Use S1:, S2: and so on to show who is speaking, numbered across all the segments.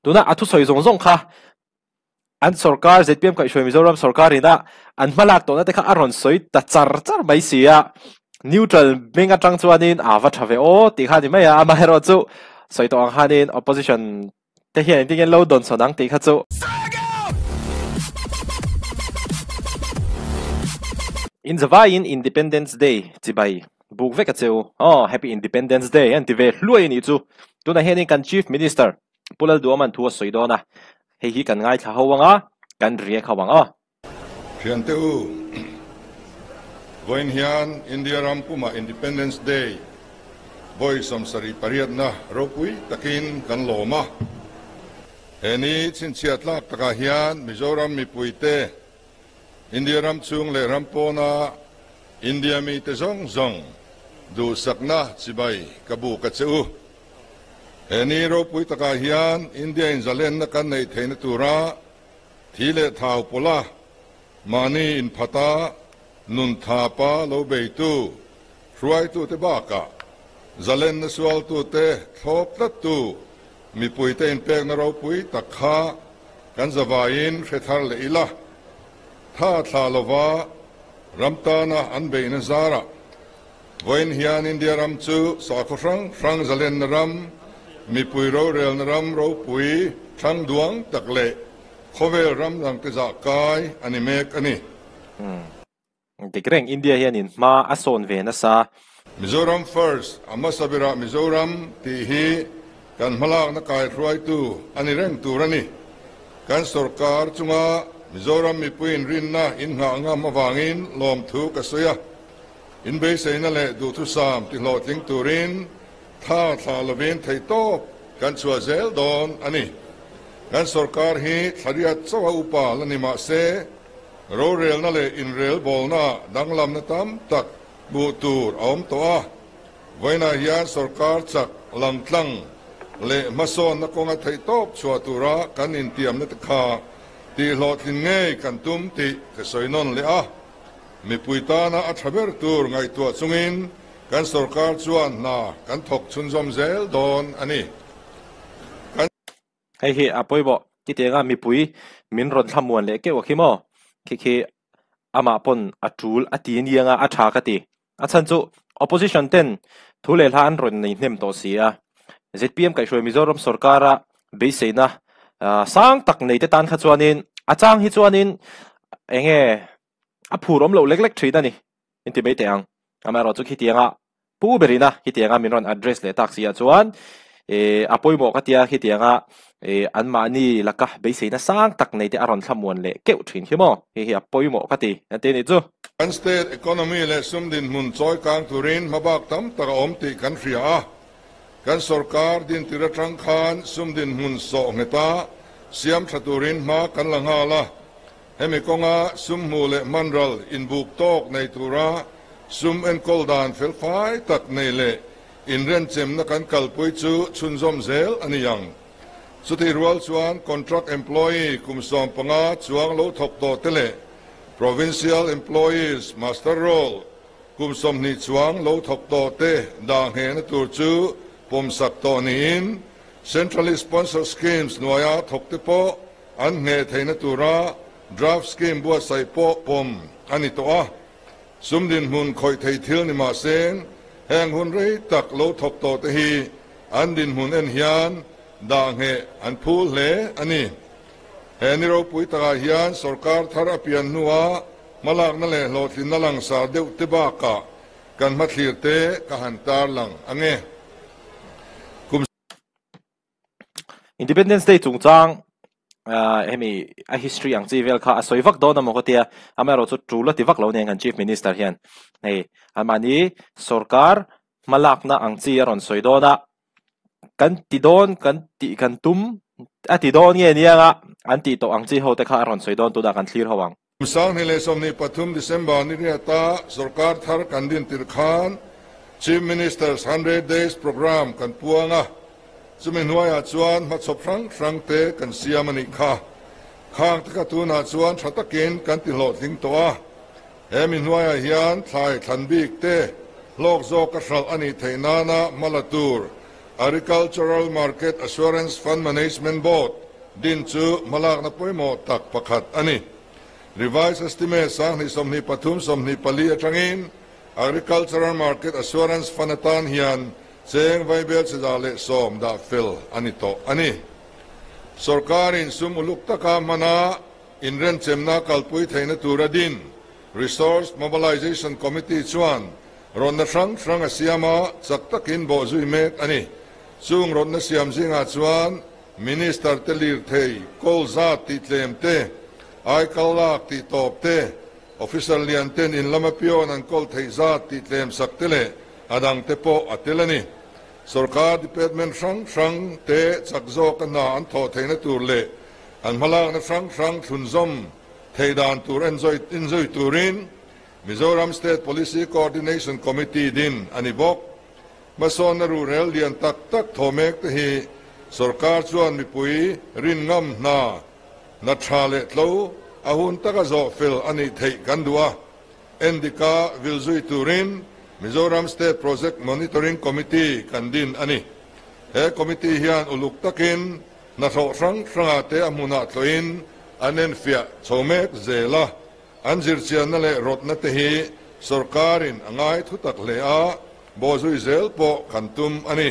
S1: Tuna a thusawi zawng zawng kha an sorkar ZPM kaihhruai Mizoram sorkar ina an hmalak tawhna te kha a rawn sawi ta char char mai si a. Neutral hming atang chuanin a va tha ve aw tih kha a ni mai a, amaherawhchu sawi tawh ang khanin opposition te hian engtin nge an lo dawnsawn ang tih kha chu In zavaiin Independence Day chibai buk vek a che u. Aw, Happy Independence Day an ti ve hluai a nih chu. Tunah hianin kan Chief Minister Pu Lalduaman thu a sawi dawn a, hei hi kan ngaithla ho ang a, kan riak ho ang aw.
S2: Thiante u, vawiin hian India ram pumah Independence Day vawi 78na ropui takin kan lawm a. He ni chhinchhiah tlak takah hian Mizoram mipuite, India ram chhung leh ram pawna India mite zawng zawng duhsakna chibai ka buk a che u. He ni ropui takah hian India in zalenna kan neih theihna tura Thi leh thau pawlh a, mahni inphata nun thapa lo beitu hruaitute bakah zalenna sualtute thlawp tlattu mipuite inpekna ropui tak kha kan zavaiin hre thar leh ila, tha thlah lova ram tana an beihna zarah vawiin hian India ram chu sakhaw hrang hrang zalenna ram, mipui rorelna ram ropui thlang duang tak leh khawvel ram dangte zah kai a ni mek a ni.
S1: Dik reng India hianin hma a sawn ve nasa.
S2: Mizoram First, a hmasa berah Mizoram tih hi kan hmalakna kaihruaitu a ni reng tur a ni. Kan sorkar chunga Mizoram mipuiin rinna innghah ngam avangin lawmthu ka sawi a. Inbeiseina leh duhthusam tihlawhtling turin tha thlah lovin theihtawp kan chhuah zel dawn a ni. Kan sorkar hi thlariat chauha upa la ni mah se, rorelna leh inrelbawlna danglamna tam tak hmuh tur a awm tawh a. Vawiinah hian sorkar chak langtlang leh hmasawnna kawnga theihtawp chhuah tura kan intiamna te kha tihhlawhtlin ngei kan tum tih ka sawi nawn leh a. Mipui tana a tha ber tur ngaihtuah chungin kan sorkar chuan hna kan thawk chhunzawm zel dawn a ni. Kan.
S1: Hei hi a pawimawh khitianga mipui min rawn thlamuan leh keuh a khi maw? Khi khi amah pawn a tul a ti anianga a tha ka ti. A chhan chu opposition ten thu leh hla an rawn nei hnem tawh si a. Zpm kaihhruai Mizoram sorkara beiseina sang tak nei te tan kha chuanin a chang hi chuanin eng nge a phur awm loh lek lek thin a ni in ti mai teh ang. Amaherawhchu khitianga pu berina khitianga min rawn address leh tak si ah chuan eh a pawimawh ka tia khitianga eh anmahni laka beiseina sang tak nei te a rawn thlamuan leh keuh thin khi maw hei hi a pawimawh ka ti a ti a nih chu.
S2: Kan state economy leh sum dinhmun chawi kang turin hmabak tam tak a awm tih kan hria a, kan sorkar dintir atang khan sum dinhmun sawh ngheta siam tha turin hma kan la nghal a. Hemi kawnga sum hmuh leh hmanral inbuk tawk nei tura sum enkawl dan felfai tak nei leh inrenchemna kan kalpui chu chhunzawm zel a ni ang. Chutih rual chuan contract employee kum 15 chuang lo thawk tawh te leh provincial employees muster roll kum 20 chuang lo thawk tawh te dah nghehna tur chu pawmsak tawh niin centrally sponsored schemes hnuaia thawk te pawh An ngheh theihna tura draft scheme buatsaih pawh pawm a ni tawh a, sum dinhmun khawih thei thil ni mah se heng hun rei tak lo thawk tawh te hi an dinhmun en hian dah ngheh an phul hle a ni. He ni ropui takah hian sorkar thar a pian hnuah hmalakna leh hlawhtlinna langsar deuh te bakah kan hmathlir te ka han tarlang ange. Kum.
S1: Independence Day chungchang hemi a history ang chi vel kha a sawi vak dawn a maw ka tia, amaherawhchu tul a ti vak lo nen kan Chief Minister hian hei anmahni sorkar hmalakna ang chi a rawn sawi dawn a, kan ti dawn kan tih kan tum a ti dawn nge nia nga an tih tawh ang chi ho te kha a rawn sawi dawn tunah kan thlir ho ang.
S2: 2023 December ni riata sorkar thar kan din tir khan Chief Minister's Hundred Days Programme kan puang a, chumi hnuaiah chuan hmachhawp hrang hrang te kan siam a nih kha. Khang te kha tunah chuan tha takin kan ti hlawhtling tawh a, he mi hnuaiah hian thlai thlan bik te hlawk zawk a hralh a nih theih nana hma la tur. Agricultural Market Assurance Fund Management Board din chu hmalakna pawimawh tak pakhat a ni. Revised Estimate 2023 24 atangin Agricultural Market Assurance Fund atan hian cheng vaibel 110 dah fel a ni tawh a ni. Sorkarin sum uluk taka hmana inrenchemna kalpui theihna tura din Resource Mobilisation Committee chuan rawnna hrang hrang a siam a, chak takin bawhzui mek a ni. Chung rawnna siam zingah chuan Minister te lirthei kawl zat tih tlem te, aikal lak tih tawp te, Officer lian ten in lama pion an kawl theih zat tih tlem sak te leh a dang te pawh a tel a ni. Sorkar department hrang hrang te chak zawka hna an thawh theihna tur leh an hmalakna hrang hrang thlunzawm theih dan tur enzui turin Mizoram State Policy Coordination Committee din a ni bawk. Hmasawnna ruhrel lian tak tak thaw mek te hi sorkar chuan mipui rin ngam hna hna tha leh tlo a hun taka zawh fel a nih theih kan duh a. Endika vil zui turin Mizoram State Project Monitoring Committee kan din a ni. He committee hian uluk takin hnathawh hrang hrangah te a hmunah tlawhin an enfiah chho mek zel a. An zirchianna leh rawtna te hi sorkarin a ngai thu tak hle a, bawhzui zel pawh kan tum a ni.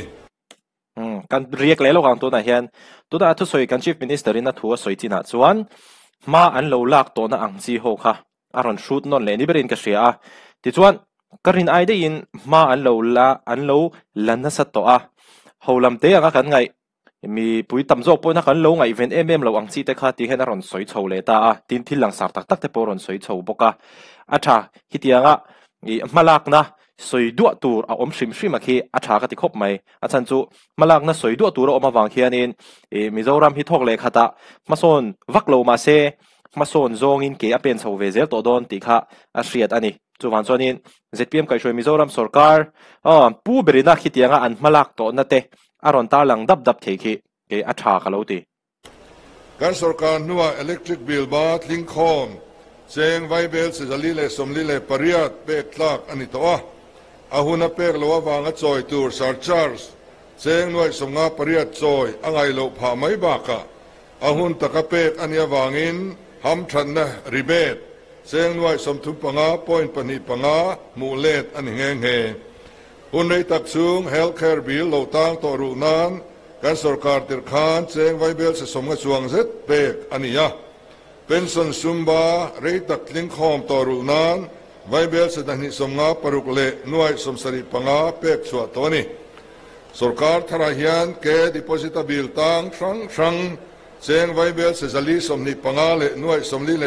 S1: Kan riak leh lawk ang tunah hian tunah a thusawi kan Chief Minister in a thu a sawi chinah chuan hma an lo lak tawhna ang chi ho kha a rawn hrut nawn leh ni berin ka hria a. Tichuan ka rin ai daihin hma an lo la an lo la nasa tawh a, ho lam te anga kan ngaih mipui tam zawk pawhin a kan lo ngaihven em em lo ang chi te kha ti hian a rawn sawi chho leh ta a, tin thil langsar tak tak te pawh a rawn sawi chho bawk a. A tha hetianga ih hmalakna sawi duah tur a awm hrim hrim a khi a tha ka ti khawp mai. A chhan chu hmalakna sawi duah tur a awm avang hianin ih Mizoram hi thawk leh khatah hmasawn vak lo mahse hmasawn zawngin ke a pen chho ve zel tawh dawn tih kha a hriat a ni. Chuvang chuanin zpm kaihhruai Mizoram sorkar aw pu berina khitianga an hmalak tawhna te a rawn tarlang dap dap thei khi kei a tha ka lo ti.
S2: Kan sorkar hnuah electric bill ba tlingkhawm cheng vaibel 448 pek tlak a ni tawh a. A hun a pek loh avanga chawi tur surcharge cheng 58 chawi a ngaih loh phah mai bakah a hun taka pek a nih avangin hamthatna rebate cheng 35.25 hmuh let a ni nghe nghe. Hun rei tak chung health care bill lo tang tawh ruh nan kan sorkar tirh khan cheng vaibel 90 chuang zet pek a ni a. Pension sumba rei tak tlingkhawm tawh ruh nan vaibel 256 leh 75 pek chhuah tawh a ni. Sorkar tharah hian ke deposit a bill tang hrang hrang cheng vaibel 425 leh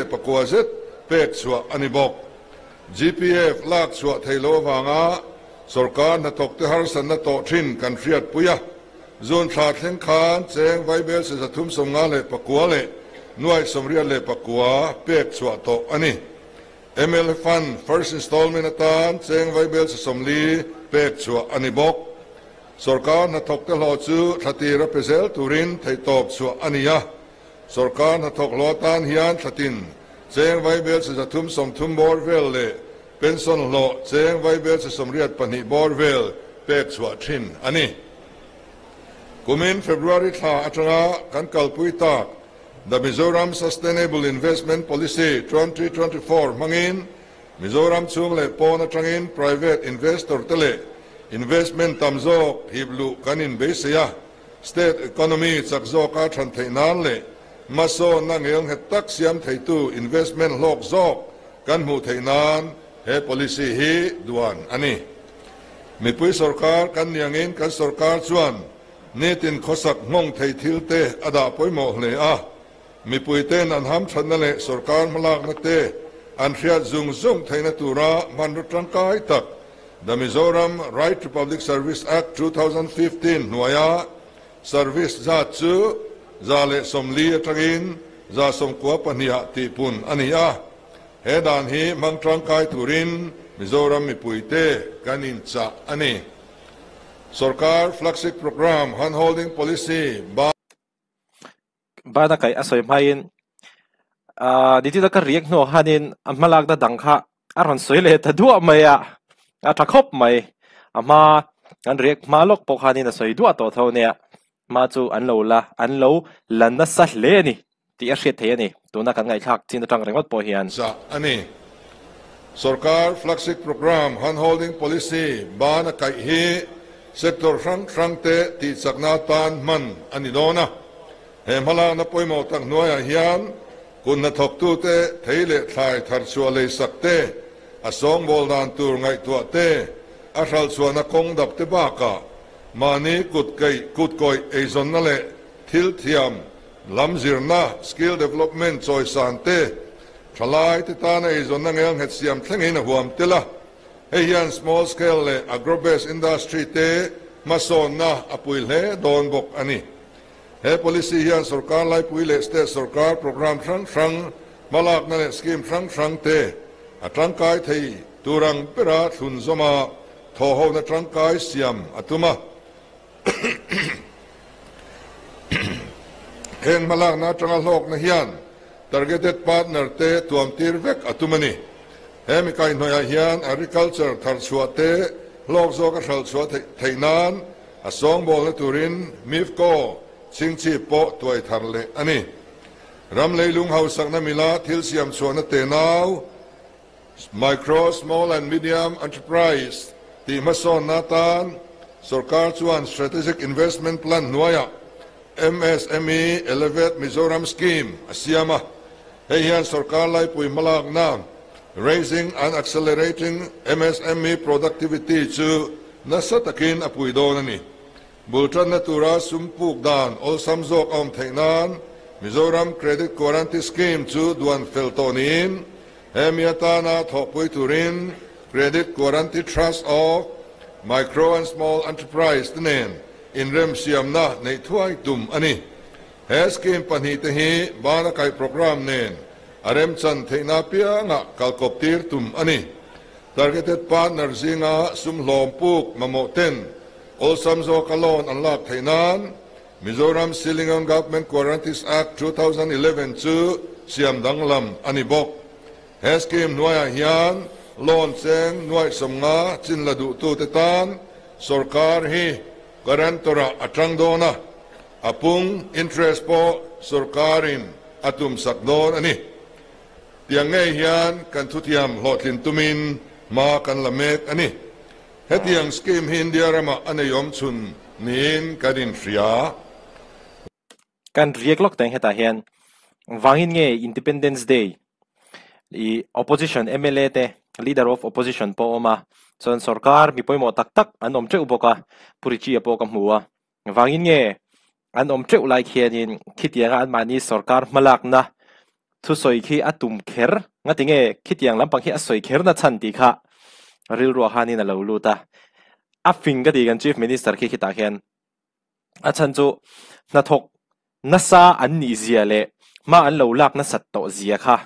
S2: 49 zet pek chhuah a ni bawk. GPF lak chhuah thei lo awanga sorkar hnathawk te harsatna tawh thin kan hriat pui a. Zun thla thleng khan cheng vaibel 354 leh 829 pek chhuah tawh a ni. ML Fund first installment atan cheng vaibel 40 pek chhuah a ni bawk. Sorkar hnathawk te hlawh chu thlatir a pe zel turin theihtawp chhuah a ni a. Sorkar hnathawk hlawh atan hian thlatin cheng vaibel 330 bawr vel leh pension hlawh cheng vaibel 82 bawr vel pek chhuah thin a ni. Kumin February thla atanga kan kalpui tak The Mizoram Sustainable Investment Policy 2024 hmangin Mizoram chung leh pawn atangin private investor te leh investment tam zawk hiplu kan in beisei a. State economy chak zawka than theih nan leh masawn na ngel nghet tak siam theitu investment hlawk zawk kan hmuh theih nan he policy hi duan a ni. Mipui sorkar kan niangin kan sorkar chuan nitin khawsak hmawng thei thil te a dah pawimawh hle a. Mipui ten an ham thatna leh sorkar hmalakna te an hriat zung zung theihna tura hmanraw tangkai tak The Mizoram Right to Public Service Act 2015 hnuaia service zat chu 140 atangin 92 tihpun a ni a. He dan hi hmang tangkai turin Mizoram mipui te kan inchah a ni. Sorkar flagship program handholding policy ba
S1: Bana kaih a sawi hmain nitin a ka riak hnuah khanin a hmalakna dang kha a rawn sawi leh ta duah mai a, a tha khawp mai. A hma. Kan riak hma lawk pawh khanin a sawi duah tawh tho nia. Hma chu an lo la, an lo la nasa hle a ni tih a hriat theih a ni. Tuna kan ngaihthlak chin atang ringawt pawh hian.
S2: Zah a ni. Sorkar flagship programme handholding policy ban a kaih hi sector hrang hrangte tihchakna atan hman a ni dawn a. He hmalakna pawimawh tak hnuaiah hian kut hnathawktute thei leh thlai tharchhuah leisak te, a sawngbawl dan tur ngaihtuah te, a hralhchhuahna kawng dap te bakah mahni kut keih kut kawih eizawnna leh thil thiam lam zirna, skill development, chawisan te, thalai te tana eizawnna ngelnghet siam thlengin a huam tel a. Hei hian small scale leh agro-based industry te hmasawnna a pui hle dawn bawk a ni. He policy hian sorkar laipui leh state sorkar programme hrang hrang, hmalakna leh scheme hrang hrang te a tangkai thei tur ang bera thlun zawma thawhhona tangkai siam a tum a. Heng hmalakna atanga hlawkna hian targeted partner te tuamtir vek a tum a ni. He mi kaihhnawihah hian agriculture tharchhuah te hlawk zawka hralhchhuah theih nan A sawngbawlna turin MIFCO chhingchhip pawh tuai thar leh a ni. Ram leilung hausakna mila thil siam chhuahna tenau, Micro, Small and Medium Enterprise, tih hmasawnna atan sorkar chuan Strategic Investment Plan hnuaiah MSME Elevate Mizoram Scheme a siam a. Hei hian sorkar laipui hmalakna Raising and Accelerating MSME Productivity chu nasa takin a pui dawn a ni. Bul tanna tura sum puk dan awlsam zawk a awm theih nan Mizoram Credit Guarantee Scheme chu duan fel tawh niin hemi atana thawhpui turin Credit Guarantee Trust of Micro and Small Enterprise te nen inremsiamna neih thuai tum a ni. He scheme pahnihte hi bana kaih programme nen a remchan theihna apiangah kalkawp tir tum a ni. Targeted partner zinga sum hlawm puk mamawh ten awlsam zawka loan an lak theih nan Mizoram Ceiling on Government Guarantees Act 2011 chu siam danglam a ni bawk. He scheme hnuaiah hian loan cheng nuaih 50 chin la duhtute tan sorkar hi guarantor-ah a tang dawn a, a pung interest pawh sorkarin a tumsak dawn a ni. Tiang ngei hian kan thuthiam hlawhtlin tumin hma kan la mek a ni. Hetiang scheme hi India ramah a nei awm chhun niin kan inhria.
S1: Kan riak lawk teng hetah hian vangin nge Independence Day i opposition mla te leader of opposition pawh a awm a, chuan sorkar mi pawimawh tak tak an awm teuh bawk a, Pu Richie-a pawh ka hmu a. Vangin nge an awm teuh lai khianin khitianga anmahni sorkar hmalakna thusawi khi a tum kher ngati nge khitiang lampang khi a sawi kher na chhan tih kha rilruah khanin a lo lut a. A fing ka ti kan Chief Minister khi khitah khian a chhan chu hnathawk nasa an nih zia leh hma an lo lak nasat tawh zia kha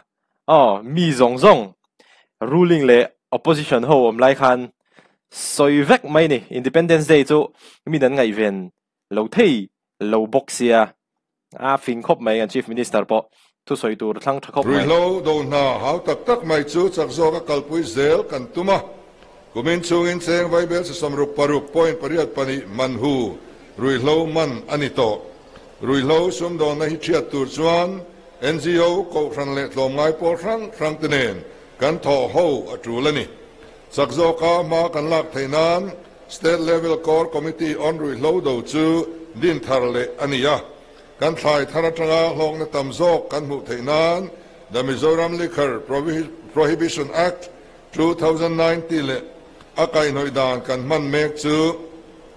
S1: aw mi zawng zawng ruling leh opposition ho awm lai khan sawi vek mai a ni. Independence Day chu min an ngaihven lo thei lo bawk sia a fing khawp mai kan Chief Minister pawh thusawi tur thlang tha khawp mai.
S2: Ruihhlo do hna hau tak tak mai chu chak zawka kalpui zel kan tum a, kumin chungin cheng vaibel chi 66.82 man hu ruihhlo man a ni tawh. Ruihhlo sumdawnna hi thiat tur chuan NGO kohhran leh tlawmngai pawl hrang hrang te nen kan thawh ho a tul a ni. Chak zawka hma kan lak theih nan State Level Core Committee on Ruihhlo do chu din thar leh a ni a. Kan thlai thar atanga hlawkna tam zawk kan hmuh theih nan The Mizoram Liquor Prohibition Act 2019 leh a kaihhnawih dan kan hman mek chu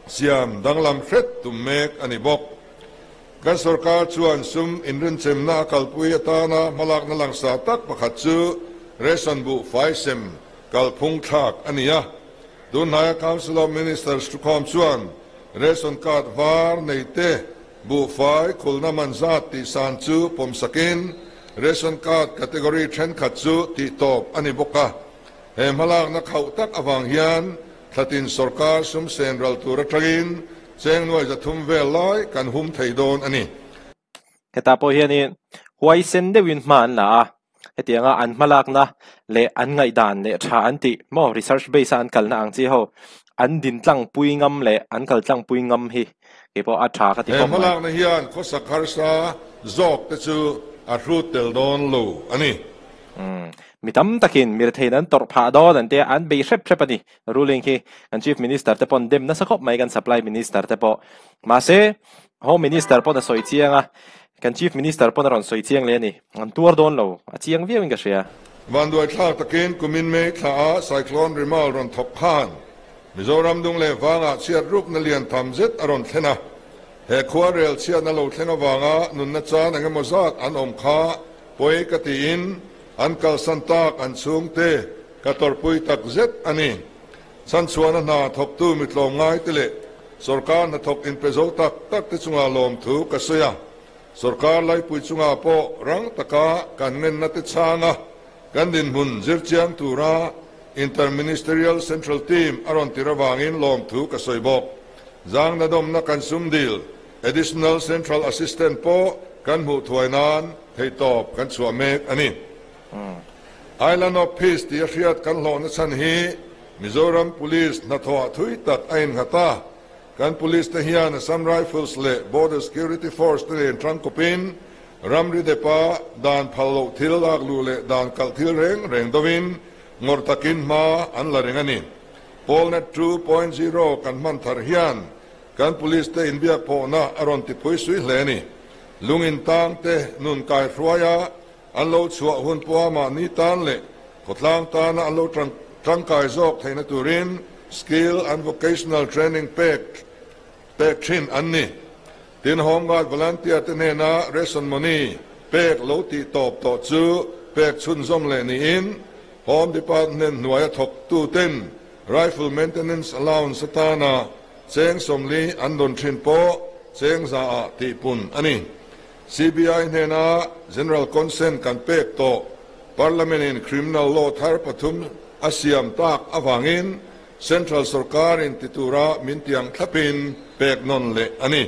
S2: siam danglam hret tum mek a ni bawk. Kan sorkar chuan sum inrinchemna a kalpui atana hmalakna langsar tak pakhat chu ration buh faisem kalphung thlak a ni a. Tunhnaia Council of Ministers thukhawm chuan ration card var nei te buhfai khulna man zat tih san chu pawmsakin ration card category thenkhat chu tih tawp a ni bawk a. He hmalakna khauh tak avang hian thlatin sorkar sum sen ral tur atangin cheng nuai 300 vel lai kan hum thei dawn a ni.
S1: Hetah pawh hianin huaisen deuhin hma an la a, hetianga an hmalakna leh an ngaihdan leh tha an tih maw research base a an kalna ang chi ho an din tlang pui ngam leh an kal tlang pui ngam hi keipawh a tha ka ti
S2: He
S1: khawp mai.
S2: hmalakna hian khawsak harsa zawk te chu a hrut tel dawn lo a ni.
S1: Umm mi tam takin mi retheiin an tawrh phah dawn an tia an bei hrep hrep a ni. Ruling hi kan Chief Minister te pawn dem nasa khawp mai kan Supply Minister te pawh. Mahse Home Minister pawn a sawi chiang a, kan Chief Minister pawn a rawn sawi chiang leh a ni. An tuar dawn lo, a chiang viau in ka hria.
S2: Vanduai thlak takin kumin May thla ah Cyclone Remal rawn thawk khan Mizoram dung leh vangah chhiat rukna lian tham zet a rawn thlen a. He khua rel chhiatna lo thleng avanga nunna chan eng emaw zat an awm kha pawi ka tiin an kalsan tak an chhungte ka tawrhpui tak zet a ni. Chhanchhuahna hna thawktu mi tlawmngaite leh sorkar hnathawk inpe zo tak takte chunga lawmthu ka sawi a. Sorkar laipui chungah pawh rang taka kan ngenna te chhanga kan dinhmun zirchiang tura Inter-Ministerial Central Team a rawn tir avangin lawmthu ka sawi bawk. Zangna dawmna kan sumdil Additional Central Assistant pawh kan hmuh thuai nan theihtawp kan chhuah mek a ni. Island of Peace tih a hriat kan hlawhna chhan hi Mizoram Police hnathawh thui tak a innghat a. Kan Police te hian Assam Rifles leh Border Security Force te nen tangkawpin ramri depa dan phal loh thil lak luh leh dan kalh thil reng reng dovin ngawrh takin hma an la reng a ni. Polnet 2.0 kan hman thar hian kan Police te inbiak pawhna a rawn tiphui sui hle a ni. Lungin tang te nun kai hruaia An lo chhuah hun pawha mahni tan leh khawtlang tana an lo tangkai zawk theihna turin skill and vocational training pek pek thin an ni. Tin, Home Guard volunteer te hnena ration money pek lo tih tawp tawh chu pek chhunzawm leh niin Home Department hnuaia thawktuten rifle maintenance allowance atana cheng 40 an dawn thin pawh cheng 100 ah tihpun a ni. CBI hnena General Consent kan pek tawh Parliament in Criminal Law thar pathum a siam tak avangin Central sorkar in ti tura min tiang thlapin pek nawn leh a ni.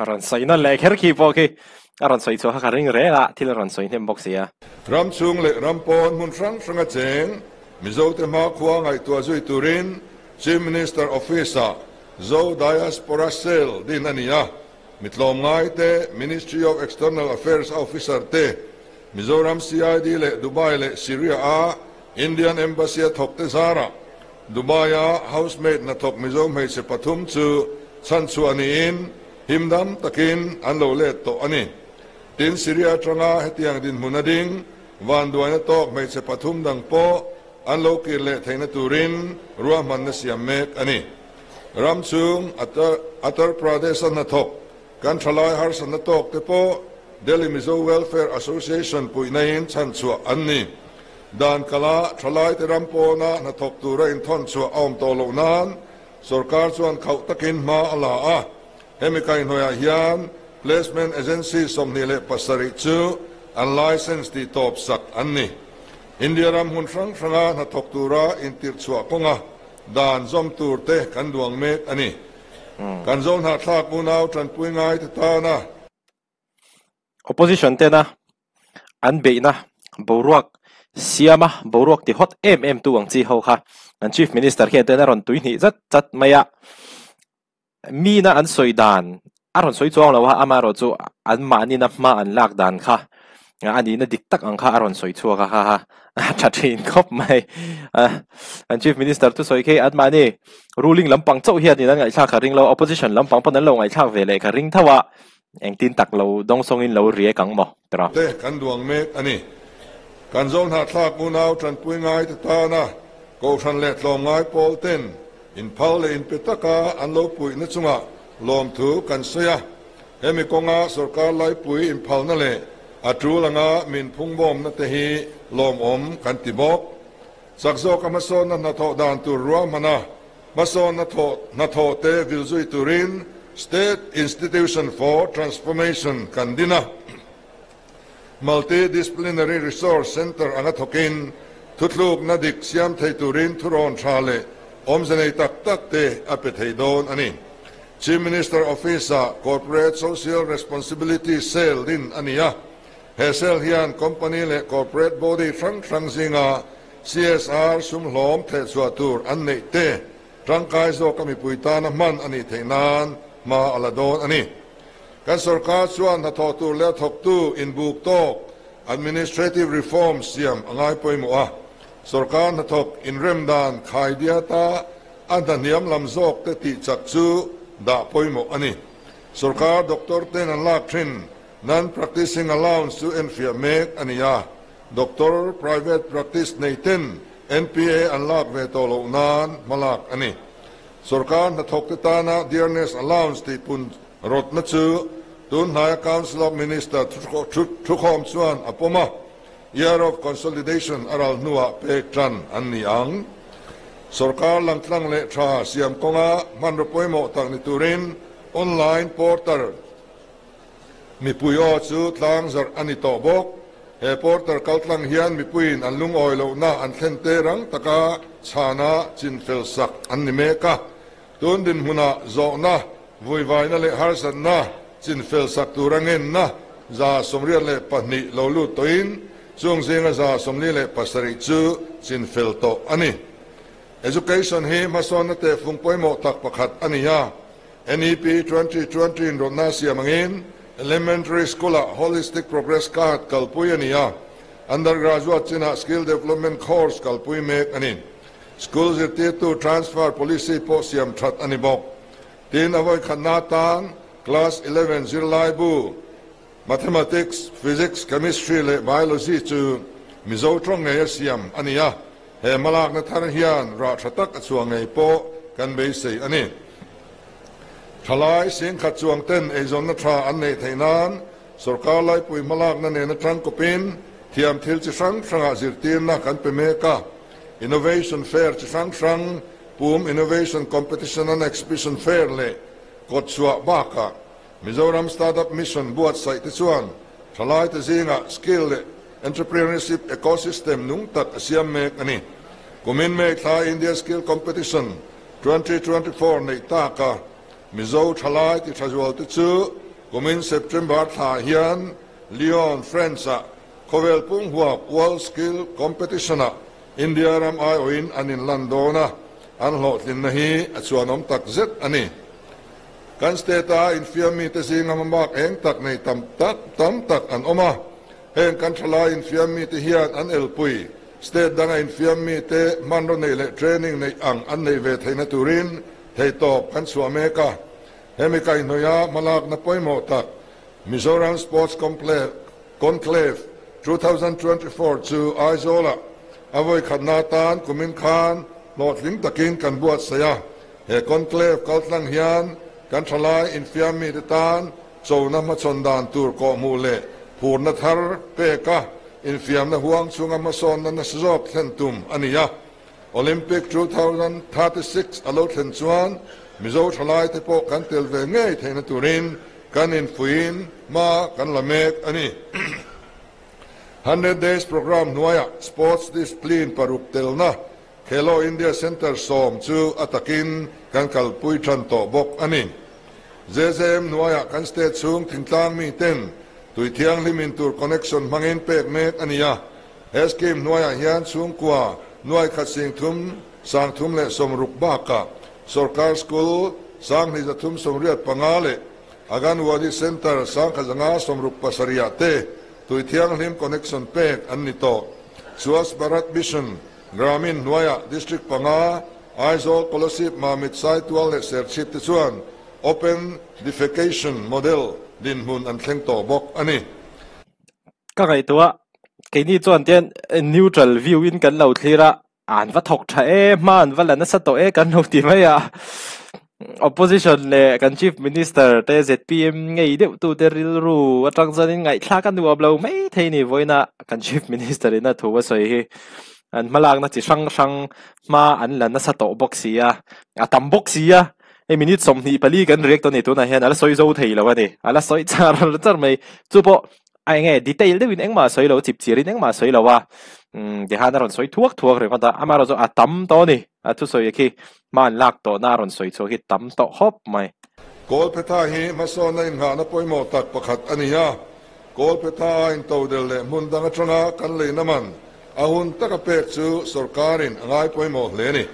S1: A rawn sawi nawn leh kher khi pawh khi a rawn sawi chhuah kha ka ring reng a, thil a rawn sawi hnem bawk si a.
S2: Ram chhung leh ram pawn hmun hrang hranga cheng Mizote hmakhua ngaihtuah zui turin Chief Minister Office-ah Zo Diaspora Cell din a ni a, mi tlawmngai te, Ministry of External Affairs a officer te, Mizoram CID leh Dubai leh Syria a Indian Embassy a thawk te zarah Dubai a housemaid hnathawk Mizo hmeichhe pathum chu chhanchhuah niin himdam takin an lo let tawh a ni. Tin, Syria atanga hetiang dinhmun a ding vanduaina tawk hmeichhe pathum dang pawh an lo kir leh theihna turin ruahmanna siam mek a ni. Ram chhung Uttar Pradesh-a hnathawk kan thalai harsatna tawk te pawh Delhi Mizo Welfare Association puihnain chhanchhuah an ni. Dan kala thalaite ram pawna hnathawk tura inthawnchhuah a awm tawh loh nan sorkar chuan khauh takin hma a la a. Hemi kaihhnawihah hian Placement Agency 27 chu an license tih tawp sak an ni. India ram hmun hrang hranga hnathawk tura intirhchhuah kawnga dan zawm tur te kan duang mek a ni. Kan zo hnahthlak unau tanpui ngai te tana.
S1: Opposition tena an beihna boruak siama boruak ti hot em em tu ang chi ho kha an Chief Minister khian ten a rawn tui hnih zat zat mai a. Mina an sawi dan a rawn sawi chuang lo a, amaherawh chu an mahnina hma an lak dan kha a nihna dik tak ang kha a rawn sawi chhuak a, ha ha a tha thin khawp mai. An Chief Minister thusawi khi an mahni ruling lampang chauh hianin an ngaihthlak ka ring lo, opposition lampang pawn an lo ngaihthlak ve leh ka ring tho a, engtin tak lo dawngsawngin lo riak ang maw tira.
S2: Te kan duang mek a ni. Kan zo hnahthlak unau tanpui ngai te tana Kohhran leh tlawmngai pawl ten Inphal leh inpe taka an lo puihna chungah lawmthu kan sawi a, hemi kawnga sorkar laipui inphalna leh a tul anga min phungbawmna te hi lawmawm kan ti bawk. Chak zawka hmasawnna hnathawh dan tur ruahmana hmasawnna hnathawh te vil zui turin State Institution for Transformation kan din a. Multi-disciplinary Resource Centre anga thawkin thuthlukna dik siam thei turin thurawn tha leh awmze nei tak tak te a pe thei dawn a ni. Chief Minister Office-ah Corporate Social Responsibility Cell din a ni a, he cell hian company leh corporate body hrang hrang zinga CSR sum hlawm thehchhuah tur an neih te tangkai zawka mipui tana hman a nih theih nan hma a la dawn a ni. Kan sorkar chuan hnathawh tur leh a thawktu inbuk tawk administrative reform siam a ngai pawimawh a, sorkar hnathawk inrem dan khaidiata a hna hniam lam zawk te tih chak chu dah pawimawh a ni. Sorkar doctor ten an lak thin non-practicing allowance chu enfiah mek a ni a, Doctor private practice nei ten NPA an lak ve tawh loh nan hmalak a ni. Sorkar hnathawkte tana dearness allowance tih pun rawtna chu tun hnaia Council of Minister thukhawm chuan a pawm a, Year of Consolidation a ral hnuah pek tan an ni ang. Sorkar langtlang leh tha siam kawnga hmanraw pawimawh tak ni turin online portal Mipui aw chu tlang zarh a ni tawh bawk. He porter kaltlang hian mipuiin an lungawi lohna an thlen te rang taka chhana chinfel sak an ni mek a. Tun dinhmunah zawhna, vuivaina leh harsatna chinfel sak tura ngenna 182 lo lut tawhin chung zinga 47 chu chinfel tawh a ni. Education hi hmasawnna tehfung pawimawh tak pakhat a ni a. NEP 2020 in rawtna siam angin Elementary School-ah Holistic Progress Card kalpui a ni a, Undergraduate chinah Skill Development Course kalpui mek a ni. School zirtirtu transfer policy pawh siam that a ni bawk. Tin, a vawikhatna atan Class 11 zirlai bu Mathematics, Physics, Chemistry leh Biology chu Mizo tawng ngei a siam a ni a, he hmalakna thar hian rah tha tak a chhuah ngei pawh kan beisei a ni. Thalai singkhat chuang ten eizawnna tha an neih theih nan sorkar laipui hmalakna nena tangkawpin thiam thil chi hrang hrangah zirtirna kan pe mek a, Innovation Fair chi hrang hrang, Pum Innovation Competition and Exhibition Fair leh kawtchhuah bakah Mizoram Startup Mission buatsaih te chuan thalaite zingah skill leh entrepreneurship ecosystem nung tak a siam mek a ni. Kumin May thla India Skill Competition 2024 neih taka Mizo thalai ti tha zual te chu kumin September thla hian Lyon, France-ah khawvel pung huap World Skill Competition-ah India ram aiawhin an inlan dawn a, an hlawhtlinna hi a chuanawm tak zet a ni. Kan state-a infiam mite zinga hmabak eng tak nei tam tak tam tak an awm a, heng kan thalai infiam mite hian an elpui state danga infiam mite hmanraw neih leh training neih ang an neih ve theihna turin theihtawp kan chhuah mek a. Hemi kaihhnawih a hmalakna pawimawh tak Mizoram Sports Conclave 2024 chu Aizawlah a vawikhatna atan kumin khan hlawhtling takin kan buatsaih a. He conclave kaltlang hian kan thalai infiam mite tan chona hmachhawn dan tur kawhhmuh leh phurna thar peka infiamna huang chhunga hmasawnna nasa zawk thlen tum a ni a. Olympic 2036 a lo thlen chuan Mizo thalaite pawh kan tel ve ngei theihna turin kan infuiin hma kan la mek a ni. Hundred Days Programme hnuaiah sports discipline paruk telna Khelo India Centre 10 chu a takin kan kalpui tan tawh bawk a ni. JJM hnuaiah kan state chhung thingtlang mi ten tui thianghlim in tur connection hmangin pek mek a ni a. He scheme hnuaiah hian chhungkua nuai khat sing thum sang thum leh sawmruk bakah sorkar school 2385 leh Anganwadi Centre 1167 te tui thianghlim connection pek an ni tawh. Swachh Bharat Mission Gramin hnuaiah District panga, Aizawl, Kolasib, Mamit, Saitual leh Serchhip te chuan Open Defecation Model dinhmun an thleng tawh bawk a ni.
S1: Ka ngaihtuah, keini chuan tian neutral view in kan lo thlir a, an va thawk tha e, hma an va la nasa tawh e kan lo ti mai a. Opposition leh kan Chief Minister te ZPM ngei deuh tu te rilru atang chuanin ngaihthlak a nuam lo mai thei ni vawiina kan Chief Minister in a thu a sawi hi. An hmalakna chi hrang hrang hma an la nasa tawh bawk si a, a tam bawk si a. Hei minute 24 kan react a ni tunah hian a la sawi zo thei lo a ni, a la sawi char char mai. Chu pawh a eng nge detail deuhin engmah a sawi lo, chip chirin engmah a sawi lo a, umm tihian a rawn sawi thuak thuak ringawt a, amaherawhchu a tam tawh a ni. A thusawi khi hma an lak tawhna a rawn sawi chhuah khi tam tawh khawp mai.
S2: Kawlphetha hi hmasawnna inghahna pawimawh tak pakhat a ni a, Kawlphetha a intodel leh hmun dang atanga kan leina man. a hun taka pek chu sorkarin a ngai pawimawh hle a ni.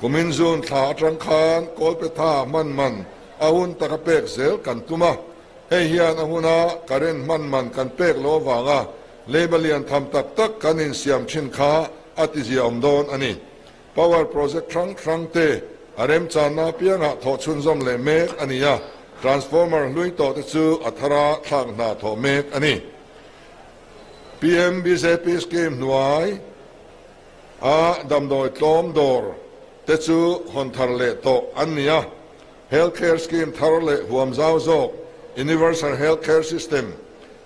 S2: Kumin June thla atang khan Kawlpetha hman man a hun taka pek zel kan tum a, hei hian a huna current hman man kan pek loh avanga leiba lian tham tak tak kan insiam thin kha a tiziaawm dawn a ni. Power project hrang hrang te a remchanna apiangah thawh chhunzawm leh mek a ni a, transformer hlui tawh te chu a thara thlak hna thawh mek a ni. PM bjp scheme hnuai a damdawi tlawm dawr te chu hawn thar leh tawh an ni a, Health Care Scheme thar leh huam zau zawk, Universal Health Care System,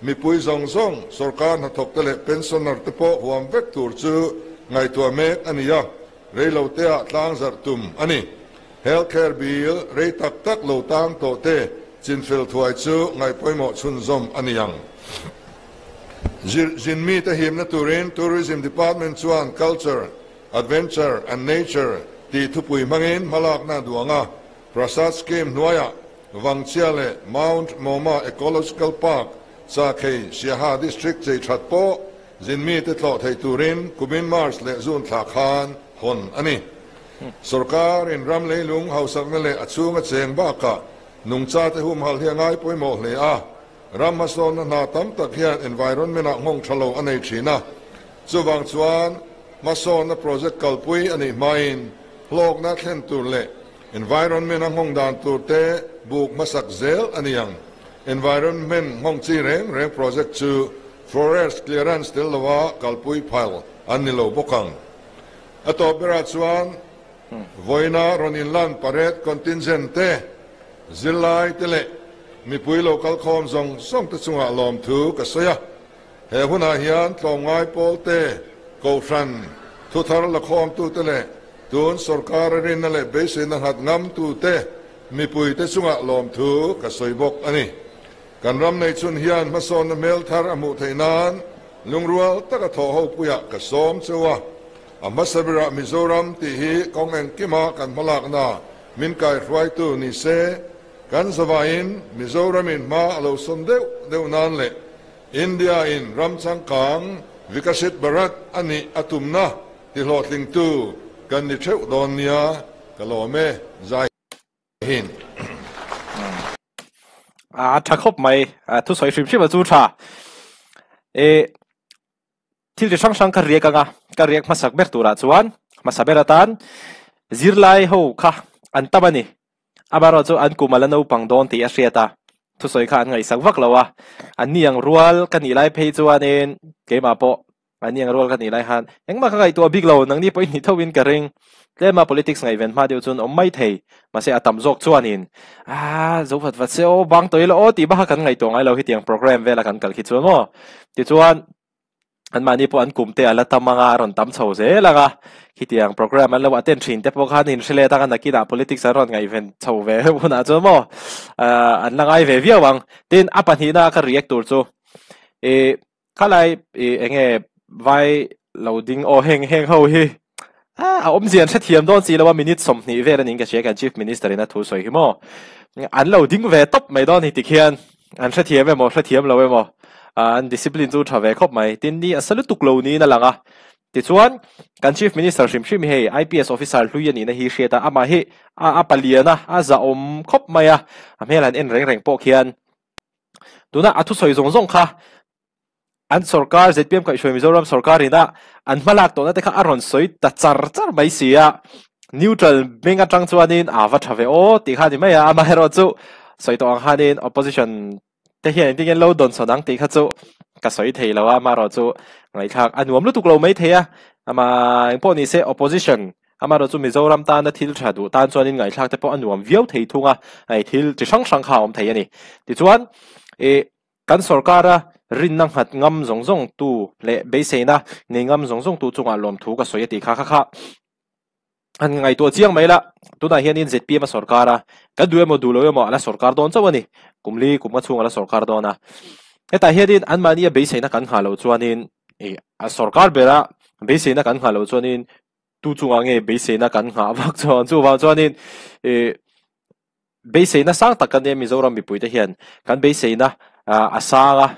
S2: mipui zawng zawng, sorkar hnathawk te leh pensioner te pawh huam vek tur chu ngaihtuah mek a ni a, reiloteah tlang zarh tum a ni. Health Care Bill rei tak tak lo tang tawh te chinfel thuai chu ngaihpawimawh chhunzawm a ni ang. Zin mite himna turin Tourism Department chuan Culture, Adventure and Nature tih thupui hmangin hmalakna a duang a, Prasad Scheme hnuaiah Vangchhia leh Mount Moma Ecological Park, Chakhei, Siaha District chei that pawh zin mite tlawh thei turin kumin March leh June thla khan hawn a ni. Sorkarin ram leilung hausakna leh a chhunga cheng bakah nungchate humhalh hi a ngai pawimawh hle a, Ram hmasawnna hna tam tak hian environment ah nghawng tha lo a nei thin a, chuvang chuan hmasawnna project kalpui a nih hmain hlawkna thlen tur leh environment a nghawng dan tur te buk hmasak zel a ni ang. Environment nghawng chi reng reng project chu forest clearance tel lova kalpui phal an ni lo bawk ang. A tawp berah chuan vawiina rawn inlan parade contingent te, Zirlai te leh mipui lo kal khawm zawng zawng te chungah lawmthu ka sawi a, he hunah hian tlawmngai pawl te, kohhran, thuthar la khawmtute leh tun sorkar a rinna leh beiseina nghat ngamtute mipui te chungah lawmthu ka sawi bawk a ni. Kan ram nei chhun hian hmasawnna hmel thar a hmuh theih nan lungrual taka thawh ho puiah ka sawm cheu a, a hmasa berah Mizoram tih hi kawng engkima kan hmalakna Min kaihruaitu ni se, kan zavaiin Mizoramin hma a lo sawn deuh deuh nan leh India-in ram changkang Vikashit Bharat a nih a tumna tihlawhtlingtu kan ni theuh dawn nia ka lawm e, Jai Hind.
S1: A tha khawp mai, thusawi hrim hrim a chu tha. E Thil chi hrang hrang ka riak anga, ka riak hmasak ber turah chuan hmasa ber atan zirlai ho kha an tam a ni. Amaherawh chu an kum a la naupang dawn tih a hriat a, thusawi kha an ngaihsak vak lo a. An ni ang rual ka nih lai phei chuanin keimah pawh an ni ang rual ka nih lai khan engmah ka ngaihtuah bik lo, nangni pawhin ni tho in ka ring. Tlema politics ngaihven hma deuh chuan awm mai thei, mahse a tam zawk chuanin aaa zo vat vat se aw bang tawh ila aw tih bak kha kan ngaihtuah ngai lo hetiang program vela kan kal khi chuan maw. Tichuan anmahni pawh an kum te a la tam anga a rawn tam chho zel ang a, khitiang program an lo attend thin te pawh khan inhre let anga nakinah politics an rawn ngaihven chho ve hunah chuan maw aaa an la ngai ve viau ang. Tin a pahnihna ka react tur chu ih khalai ih eng nge vai lo ding aw heng heng ho hi a awmzia an hrethiam dawn si lo a minute 20 vel anin ka hria kan chief minister in a thu sawi hi maw an lo ding ve tawp mai dawn hi tikhian an hrethiam emaw hrethiam lo emaw an discipline chu tha ve khawp mai tin ni a sa lutuk lo niin a lang a tichuan kan chief minister hrim hrim hi hei IPS officer hlui anihna hi hriat a amah hi a palian a a zahawm khawp mai a a hmel han en reng reng pawh khian tuna a thusawi zawng zawng kha An sorkar, zpm kaihhruai Mizoram sorkar ina an hmalak tawhna te kha a rawn sawi ta char char mai si a, neutral hming atang chuanin a va tha ve aw tih kha a ni mai a, amaherawhchu sawi tawh ang khanin opposition te hian engtin nge an lo dawnsawn ang tih kha chu ka sawi thei lo a, amaherawhchu ngaihthlak a nuam lutuk lo mai thei a, amah engpawh ni se opposition amaherawhchu Mizoram tana thil tha duh tan chuanin ngaihthlak te pawh a nuam viau thei thung a, hei thil chi hrang hrang kha a awm thei a ni. Tichuan ih. Kan sorkara rinna nghat ngam zawng zawng tu leh beiseina nei ngam zawng zawng tu chungah lawmthu ka sawi a tih kha kha kha han ngaihtuah chiang mai la. Tunah hianin zpm a sorkar a, kan duh emaw duh lo emaw a la sorkar dawn chauh a ni. Kum li kum nga chhung a la sorkar dawn a. Hetah hianin anmahni a beiseina kan nghah loh chuanin ih a sorkar bera beiseina kan nghah loh chuanin tu chungah nge beiseina kan nghah vak chuan chuvang chuanin ih Beiseina sang tak kan nia Mizoram mipuite hian kan beiseina a sang a,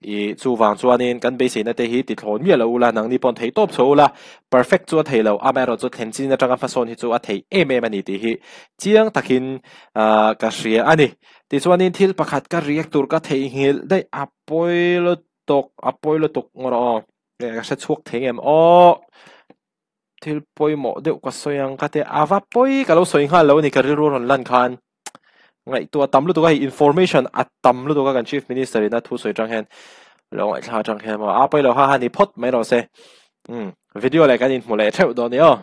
S1: I chuvang chuanin kan beiseina te hi ti thlawn miah lo ula, nangni pawn thei tawp chho ula, perfect chu a thei lo, amaherawh chu thlen chin atanga hmasawn hi chu a thei em em a ni tih hi chiang takin ka hria a ni. Tichuanin thil pakhat ka react tur ka theihnghilh daih a pawi lutuk, a pawi lutuk ngawt aw, ka hre chhuak thei ngem aw. Thil pawimawh deuh ka sawi ang ka ti a, a va pawi ka lo sawi nghal lo a ni ka rilru rawn lan khan. Ngaihtuah tam lutuk a hei information a tam lutuk a kan chief minister in a thu sawi tang hian lo ngaihthla tang hian maw a pawi lo ha ha ni phawt mai rawh se. Umm video leh kan inhmu leh theuh dawn a ni aw.